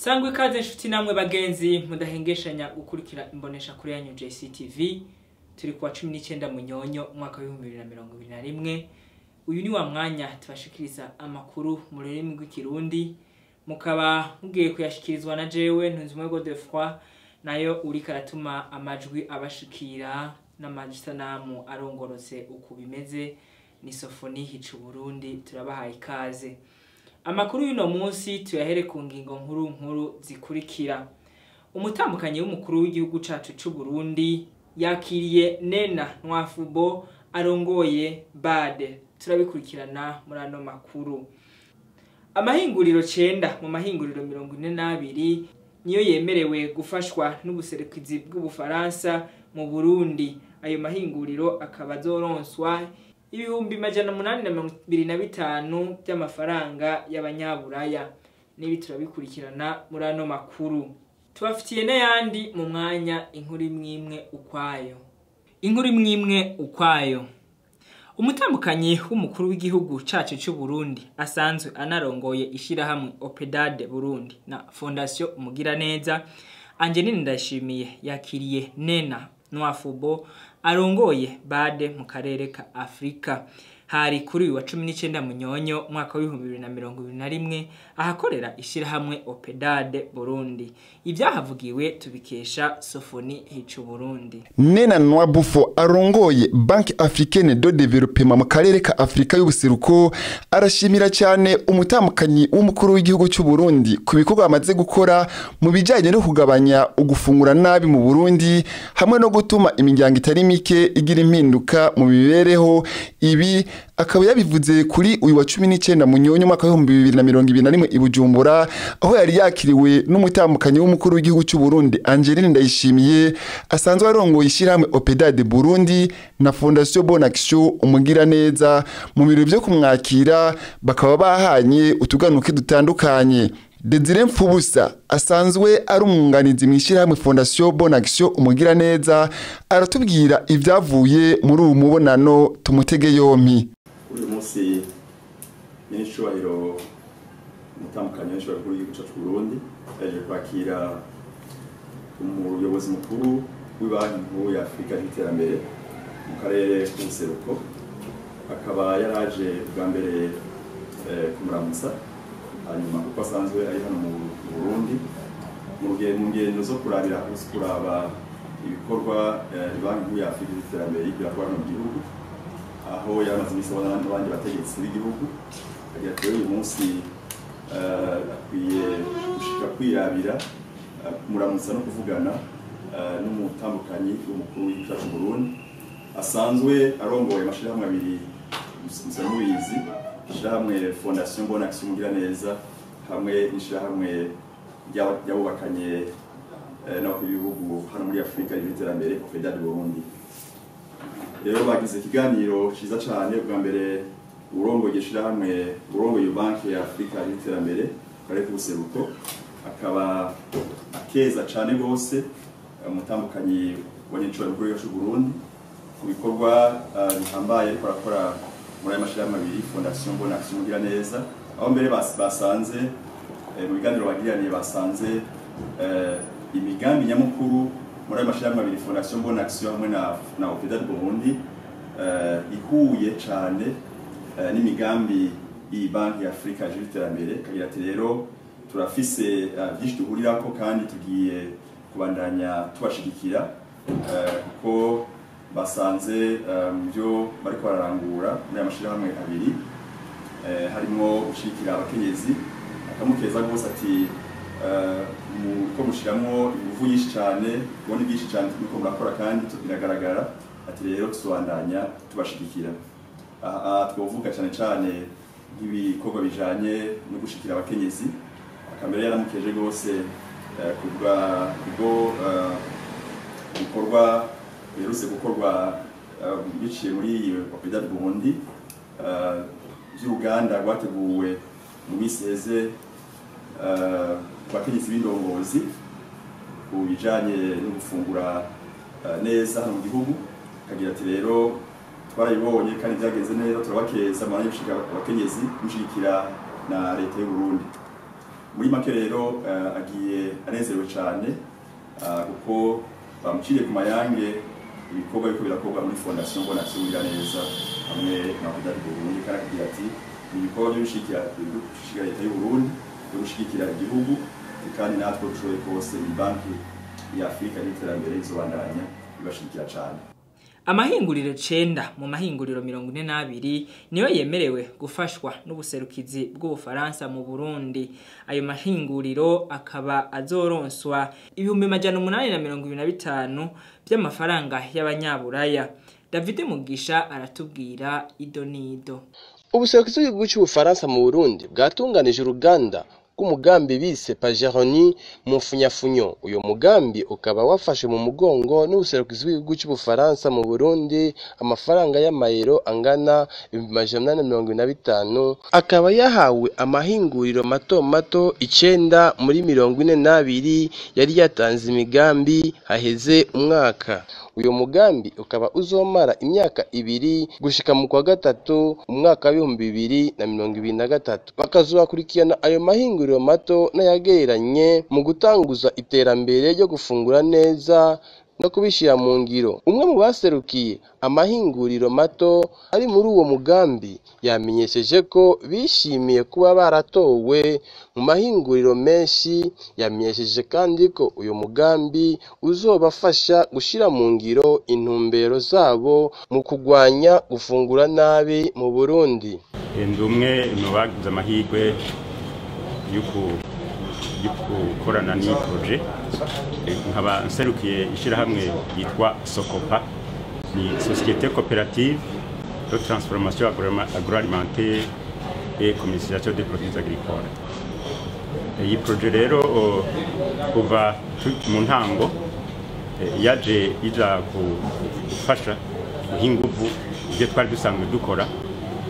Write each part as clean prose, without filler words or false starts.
Sangwa ikaze inshuti namwe bagenzi mudahengeshanya gukurikira imbonesha kuri yanyu JCTV. Turi kuwa 19 Munyonyo umwaka wa 2021. Uyu ni wa mwanya tubashikiriza amakuru mu rurimi rw'ikirundi, mukaba mugiye kuyashikirizwa na jewe Ntunzumwe Godefroid, nayo uri karatuma amajwi abashikira n'amasanamu arongorotse uku bimeze ni Sofoni Hicu Burundi. Turabahaye ikaze. Amakuru y'uno munsi tuyahere ku ngingo nkuru nkuru zikurikira. Umutambukanyi w'umukuru w'igihugu cacu c'u Burundi yakiriye Nena Nwafubo arongoye BAD. Turabikurikirana muri ano makuru. Amahinguriro 9 mu mahinguriro 42 niyo yemerewe gufashwa n'ubuserukizi bw'Ubufaransa mu Burundi. Ayo mahinguriro akaba azoronswa 825 by'amafaranga y'abanyaburaya. Nibi turabikurikirana muri ano makuru. Tubafitiye n'ayandi mu mwanya inkuru imwe ukwayo. Inkuru imwe ukwayo. Umutambukanyi w'umukuru w'igihugu cacu c'u Burundi asanzwe anarongoye ishirahamwe Opedade Burundi na Fondation Umugiraneza, Angeline Ndayishimiye yakiriye Nena Nwafubo arongoye BAD mu karere ka Afrika. Hari kuri uyu wa 19 Munyonyo umwaka wa 2021 ahakorera ishirahamwe Opedade Burundi. Ibyahavugiwe tubikesha Sofoni Hicu Burundi. Nena Nwabufo arongoye Banque Africaine de Développement mu karere ka Afrika y'ubuseruko arashimira cyane umutambukanyi w'umukuru w'igihugu cy'u Burundi ku bikorwa amaze gukora mu bijyanye no kugabanya ugufungura nabi mu Burundi hamwe no gutuma imiryango itari mike igira impinduka mu mibereho. Ibi akaba yabivuze kuri uyu wa 19 Munyonyo mwaka wa 2021 i Bujumbura, aho yari yakiriwe n'umutambukanyi w'umukuru w'igihugu cy'u Burundi Angeline Ndayishimiye asanzwe arongoye ishirahamwe Opedade Burundi na Fondation Bonne Action Umugiraneza. Mu biro byo kumwakira bakaba bahanye utuganuke dutandukanye. Desire Mfubusa asanzwe ari umwunganizi mu ishirahamwe Fondation Bonne Action Umugiraneza aratubwira ivyavuye muri uyu mubonano, tumutege yompi. Uyu munsi nyiricubahiro umutambukanyi w'umukuru w'igihugu cacu Burundi yaje kwakira umuyobozi mukuru w'ibanki nkuru ya Afrika y'iterambere mu karere k'ubuseruko, akaba yaraje bwa mbere kumuramutsa, hanyuma kuko asanzwe ari hano mu Burundi mu ngendo zo kurabira kuraba ibikorwa banki nkuru ya Afrika y'iterambere irakora mu gihugu, aho yaramaze imisi abona n'abandi bategetsi b'igihugu. Agira ati uyu munsi akwiye gushika kwirabira kumuramutsa no kuvugana n'umutambukanyi w'umukuru w'igihugu cyacu Burundi asanzwe arongoye amashirahamwe abiri musa mubizi, ishirahamwe Fondation Bonne Action Umugiraneza hamwe n'ishirahamwe ryabubakanye n'abakuru b'ibihugu hano muri Afrika y'iterambere Opedade Burundi. Rero bagize ikiganiro ciza cane. Bwa mbere urongoye ishirahamwe urongoye banki ya Afrika y'iterambere karere k'ubuseruko akaba akeza cane gose umutambukanyi wa nyiricubahiro mukuru w'igihugu c'u Burundi ku bikorwa bihambaye ariko arakora muri ayo mashirahamwe abiri Fondation Bonne Action Umugiraneza, aho mbere basanze mu biganiro bagiraniye basanze imigambi nyamukuru muri ayo mashirahamwe abiri Fondation Bonne Action hamwe na Opedade Burundi ihuye cane n'imigambi iyi banki ya Afrika y'iterambere. Kagira ati rero turafise byinshi duhurirako kandi tugiye kubandanya tubashigikira, kuko basanze mu byo bariko bararangura muri aya mashirahamwe abiri harimo gushigikira abakenyezi. Akamukeza rwose ati ko mushiramwo inguvu nyinshi cane, kubona byinshi cane turiko murakora kandi biragaragara. Ati rero tuzobandanya tubashigikira. Aha twovuga cane cane nk'ibikorwa bijanye no gushikira abakenyezi. Akambere yaramukeje rwose kubwa kubwo bikorwa biherutse gukorwa biciye muri Opedade Burundi by'uruganda rwateguwe mu minsi iheze abakenyezi b'indongozi ku bijanye no gufungura neza hano mu gihugu. Akagira ati rero twarabibonye kandi byagenze neza, turabakeza mwanya gushika abakenyezi mushigikira na leta y'u Burundi. Muri make rero agiye anezerewe cyane kuko bamuciriye ku mayange ibikorwa biriko birakorwa muri Fondation Bonne Action Uwiraneza hamwe na APDAD Burundi, kandi akagira ati ni ibikorwa byo gushigikira leta y'u Burundi, byo gushigikira igihugu, kandi natwe dushoboye kose iyi banki ya Afurika y'iterambere izobandanya ibashigikira cyane. Amahinguriro 9 mu mahinguriro 42 niyo yemerewe gufashwa n'ubuserukizi bw'Ubufaransa mu Burundi. Ayo mahinguriro akaba azoronswa 825 by'amafaranga y'abanyaburaya. David Mugisha aratubwira idonido. Ubuserukizi bw'igihugu cy'Ubufaransa mu Burundi bwatunganije uruganda rw'umugambi bise Pajeroni mu mfunyafunyo. Uyo mugambi ukaba wafashe mu mugongo n'ubuserukizi bw'igihugu cy'Ubufaransa mu Burundi amafaranga y'amayero angana 875, akaba yahawe amahinguriro mato mato 9 muri 42 yari yatanze imigambi haheze umwaka. Uyo mugambi ukaba uzomara imyaka 2 gushika mu kwa gatatu umwaka wa 2023. Bakazobakurikirana ayo mahinguriro mato n'ayagereranye mu gutanguza iterambere ryo gufungura neza no kubishira mu ngiro. Umwe mu baserukiye amahinguriro mato ari muri uwo mugambi yamenyesheje ko bishimiye kuba baratowe mu mahinguriro menshi. Yamenyesheje kandi ko uyu mugambi uzobafasha gushira mu ngiro intumbero zabo mu kugwanya gufungura nabi mu Burundi. Ndi umwe mu bagize amahirwe yo gukorana n'iyi projet, nkaba nserukiye ishyirahamwe yitwa Sokopa, ni Société Coopérative de Transformation Agroalimentaire et Commercialisation des Produits Agricoles. Iyi projet rero kuva mu ntango yaje iza gufasha guha inguvu ibyo twari dusanzwe dukora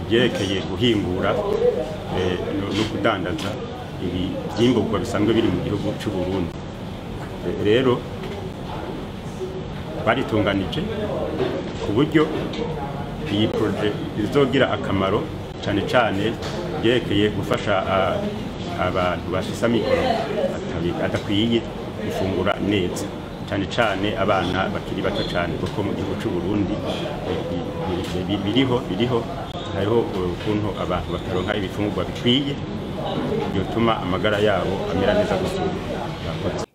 byerekeye guhingura no kudandaza ibi byimburwa bisanzwe biri mu gihugu cy'u Burundi. Rero baritunganije ku buryo iyi projet izogira akamaro cyane cyane byerekeye gufasha abantu bafise amikoro adakwiye gufungura neza, cyane cyane abana bakiri bato cyane, kuko mu gihugu cy'u Burundi biriho hariho ukuntu abantu bataronka ibifungurwa bikwiye byotuma amagara yabo amera neza gusumba.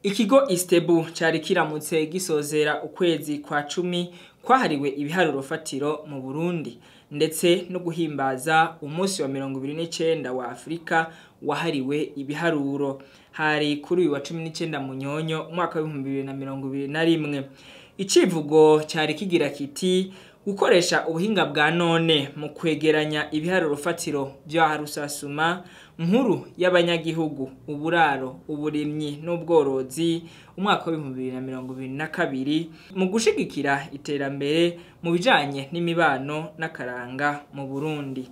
Ikigo Istebu cari kiramutse gisozera ukwezi kwa 10 kwahariwe ibiharuro fatiro mu Burundi, ndetse no guhimbaza umunsi wa 29 wa Afrika wahariwe ibiharuro. Hari kuri uyu wa 19 Munyonyo umwaka wa 2021. Icivugo cari kigira kiti gukoresha ubuhinga bwa none mu kwegeranya ibiharuro fatiro bya rusasuma nkuru y'abanyagihugu, uburaro, uburimyi n'ubworozi umwaka wa 2022 mu gushigikira iterambere mu bijanye n'imibano n'akaranga mu Burundi.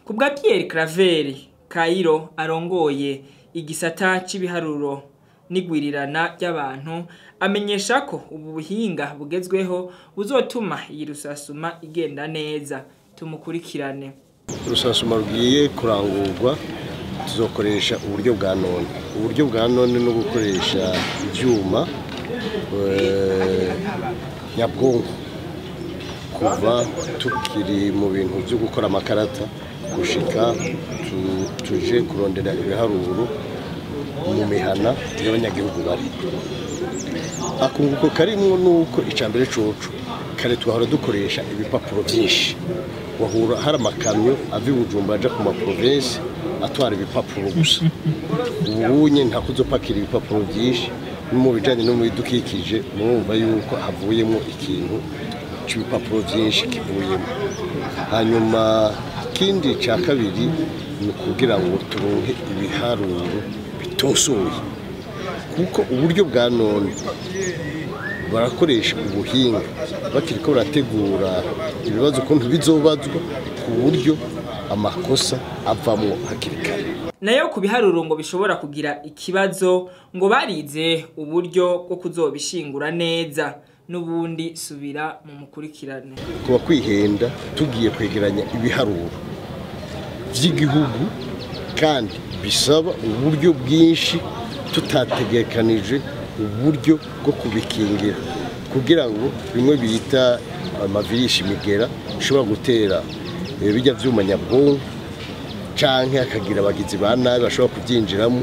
Kubwa Pierre Claver Kairo arongoye igisata c'ibiharuro n'igwirirana ry'abantu, amenyesha ko ubu buhinga bugezweho buzotuma iyi rusasuma igenda neza. Tumukurikirane. Rusasuma rugiye kurangurwa tuzokoresha uburyo bwa none. Uburyo bwa none no gukoresha ibyuma nyabwonko kuva tukiri mu bintu byo gukora amakarata gushika tuje kurondera ibiharuro mu mihana y'abanyagihugu bari. Akunguko karimwo nuko icambere coco kare twahora dukoresha ibipapuro byinshi, wahura hari amakamyo ava i Bujumbura aja ku ma province atwara ibipapuro gusa. Ubunye nta kuzopakira ibipapuro byinshi. Mu bijanye no mu bidukikije murumva yuko havuyemo ikintu c'ibipapuro byinshi kivuyemo. Hanyuma ikindi ca kabiri ni kugira ngo turonke ibiharuro bitosoye, kuko uburyo bwa none barakoresha ubuhinga bakiriko barategura ibibazo ukuntu bizobazwa ku buryo amakosa avamwo hakiri kare. Nayo ku biharuro ngo bishobora kugira ikibazo ngo barize uburyo bwo kuzobishingura neza. N'ubundi subira mu mukurikirane. Kuba kwihenda tugiye kwegeranya ibiharuro vy'igihugu Kandi bisaba uburyo bwinshi tutategekanije uburyo bwo kubikingira kugira ngo bimwe bita amavirusi imigera ishobora gutera bijya vyuma nyabwonko canke akagira abagizi ba nabi bashobora kubyinjiramo.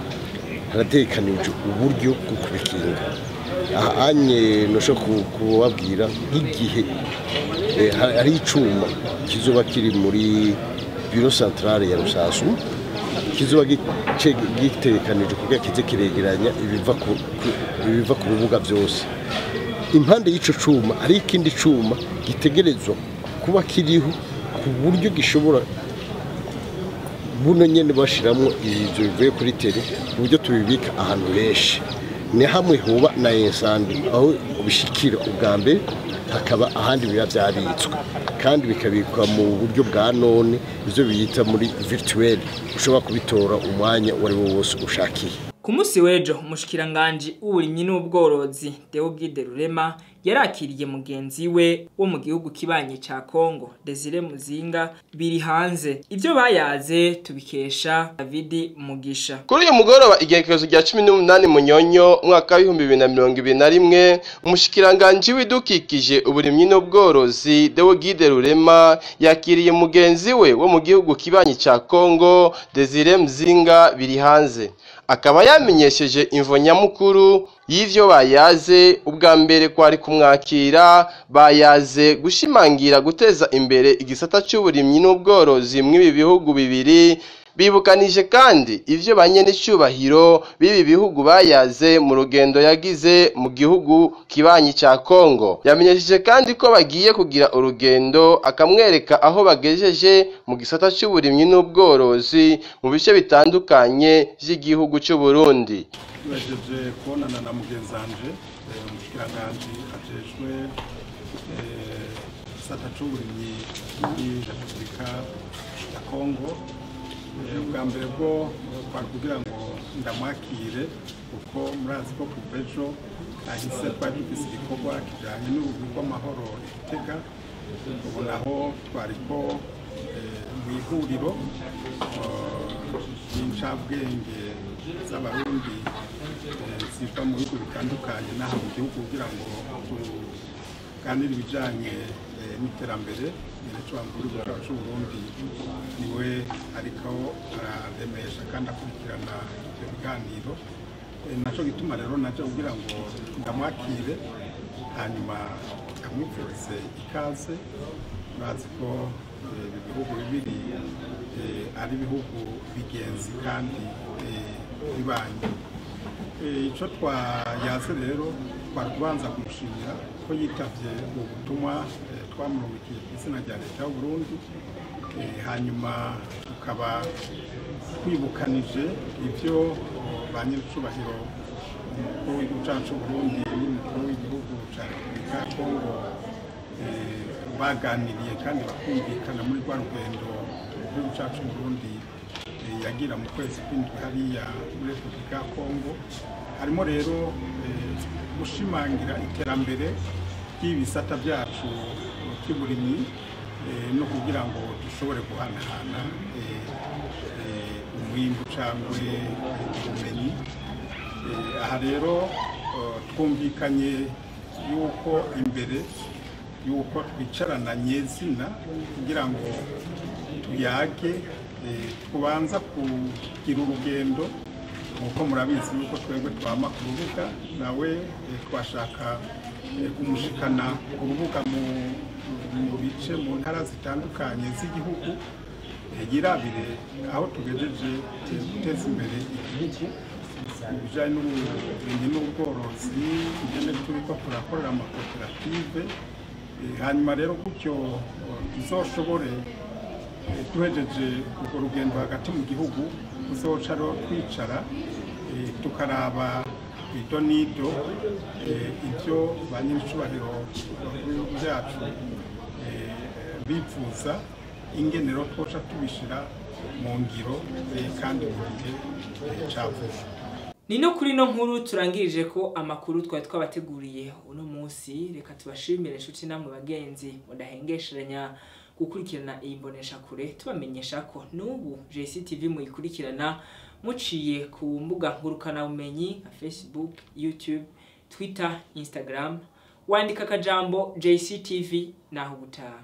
Harategekanije uburyo bwo kubikinga. Ahanye noshobora kubabwira nk'igihe hari icuma kizoba kiri muri bureau centrale ya Rusasu kizoba gitegekanije kugira kize kiregeranya ibiva ku rubuga byose. Impande y'ico cuma hari ikindi cuma gitegerezwa kuba kiriho ku buryo gishobora buno nyene bashiramwo ivyo bivuye kuri tele, ku buryo tubibika ahantu henshi. Ni hamwe hoba na insandi aho ubishikira ubwa mbere, hakaba ahandi biba vyabitswe kandi bikabikwa mu buryo bwa none, ivyo biyita muri virtuel, ushobora kubitora umwanya wari wo wose ushakiye. Ku munsi w'ejo umushikiranganji w'uburimyi n'ubworozi Deogide Rurema yarakiriye mugenzi we wo mu gihugu kibanye ca Kongo Desire Muzinga biri hanze. Ivyo bayaze tubikesha David Mugisha. Kuri uyu mugoroba igerekezo rya 18 Munyonyo umwaka wa 2021, umushikiranganji w'ibidukikije uburimyi n'ubworozi Deogide Rurema yakiriye mugenzi we wo mu gihugu kibanye ca Kongo Desire Muzinga biri hanze. Akaba yamenyesheje imvo nyamukuru y'ivyo bayaze. Ubwa mbere kwari kumwakira, bayaze gushimangira guteza imbere igisata c'uburimyi n'ubworozi mw'ibi bihugu bibiri. Bibukanije kandi ivyo banyenicubahiro b'ibi bihugu bayaze mu rugendo yagize mu gihugu kibanyi ca Kongo. Yamenyesheje kandi ko bagiye kugira urugendo akamwereka aho bagejeje mu gisata c'uburimyi n'ubworozi mu bice bitandukanye vy'igihugu c'u Burundi. Tugejeje kubonana na mugenzanje umushikiranganji ajejwe igisata c'uburimyi muri Repubulika ya Kongo. Ubwa mbere bwo twari kugira ngo ndamwakire, kuko murazi ko kuva ejo hahise twari dufise igikorwa kijanye n'urugwi rw'amahoro i Gitega. Ubu naho twariko mw'ihuriro ry'incabwenge z'Abarundi ziva mu bihugu bitandukanye n'aha mu gihugu, kugira ngo tuganire ibijanye n'iterambere. Nyene w'u Burundi niwe ariko araremesha kandi akurikirana ivyo biganiro. Naco gituma rero naje kugira ngo ndamwakire, hanyuma amwipfurize ikaze. Murazi ko ibi bihugu bibiri ari ibihugu bigenzi kandi bibanyi. Ico twayaze rero twari kubanza kumushimira ko yitavye ubutumwa twamurungikiye ku izina rya leta y'u Burundi, hanyuma tukaba twibukanije ivyo ba nyiricubahiro umukuru w'igihugu cacu Burundi n'umukuru w'igihugu ca Repubulika ya Kongo baganiriye kandi bakumvikana muri rwa rugendo igihugu cacu Burundi yagira mu kwezi kw'indwi hariya muri Repubulika ya Kongo. Harimo rero gushimangira iterambere ry'ibisata byacu by'uburimyi no kugira ngo dushobore guhanahana umwimbu cyangwa ubumenyi. Aha rero twumvikanye yuko imbere yuko twicarana nyezina kugira ngo tuyage, tubanza kugira urugendo, nkuko murabizi yuko twebwe twama ku rubuga, nawe twashaka kumushikana ku rubuga mu bice mu ntara zitandukanye z'igihugu, yirabire aho tugejeje guteza imbere igihugu mu bijanye n'uburimyi n'ubworozi, ingene turiko turakorera amakoperative. Hanyuma rero gutyo tuzoshobore duhejeje urwo rugendo hagati mu gihugu, tuzoca twicara tukaraba ido n'ido ibyo ba nyiricubahiro bakuru byacu bifuza, ingenero twoca tubishira mu ngiro kandi mu gihe ca vuba. Ni no kuri no nkuru turangirije ko amakuru twari twabateguriye uno munsi. Reka tubashimire inshuti namwe bagenzi mudahengesheranya Gukurikirana iyi mboneshakure, tubamenyesha ko n'ubu JCTV muyikurikirana muciye ku mbuga ngurukanabumenyi nka Facebook, YouTube, Twitter, Instagram, wandika akajambo JCTV. Naho ubutaha.